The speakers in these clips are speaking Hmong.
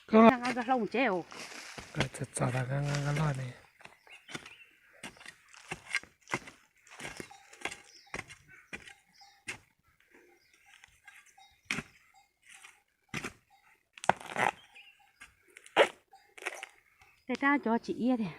Koj nqa hlau mus tsev os. Txom txom tas nqa nqa loj ne. Tej rab cov tsis iab tiag.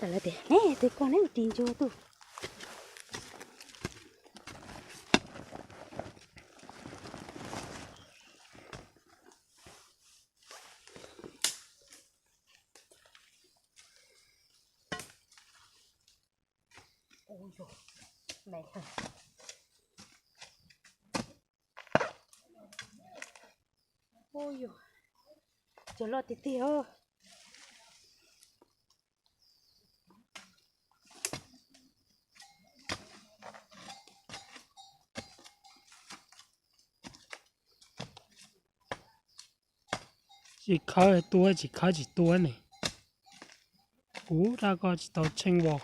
Lawv tias, neb tus koj neb ua ris ntsuag tuj. Ua yog, cov loj tiag tiag. Tsis khawb tua, tsis khawb tsis tua ne. Kuv rab ko tsis tau tsheej vos.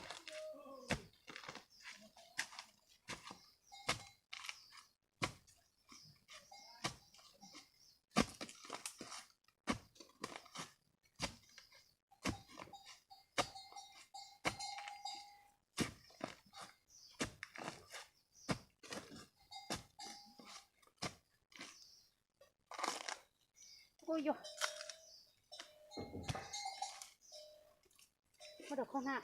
Ua yog, muab rau khaub hnab.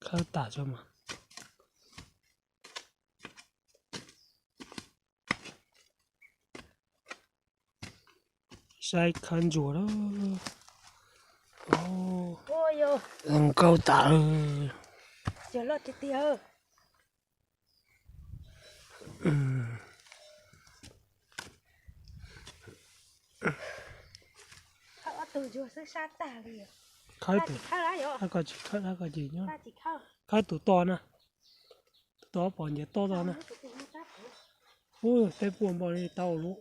Khawb tas tso mas. Saib khawb ntsuag lawm. Zoo nkauj tas. Cov loj tiag tiag. Khawb ob tug ntsuag xwb sab tag li. Khawb tus, ko tsis khawb, ko ces nyob. Khawb tus to na. Tus to pom nce toj toj na. Ub, peb puas npaum li tau lub.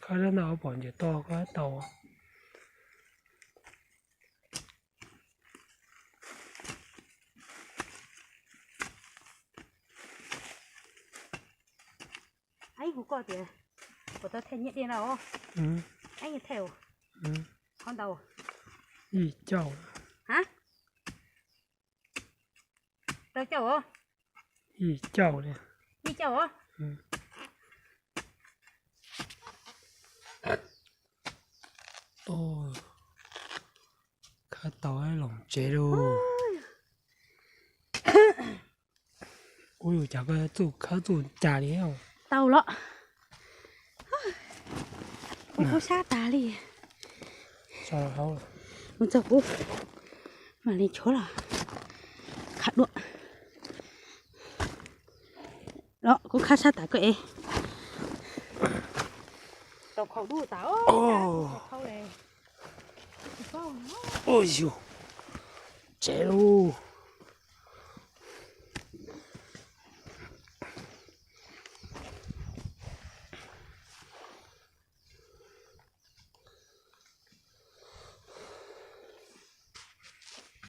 Khawb rab ntau pom nce toj ko tau. Ib hu koj tias puas tau thaij nyiaj diaj no? Ib, qhov ntau. Yim caum. Ha? Rau caum os. Yim caum li. Yim caum os. Khawb tau los tsev lauj. Ub, yus cas koj txuj khawb txuj ncas li. Tau los. Ub, kub sab tas li. Mus txog kuv mam li tshuav los khawb dua. Los kuv khawb sab tas koj es. Tau khaus dub tas. Ua yus, tsev lauj.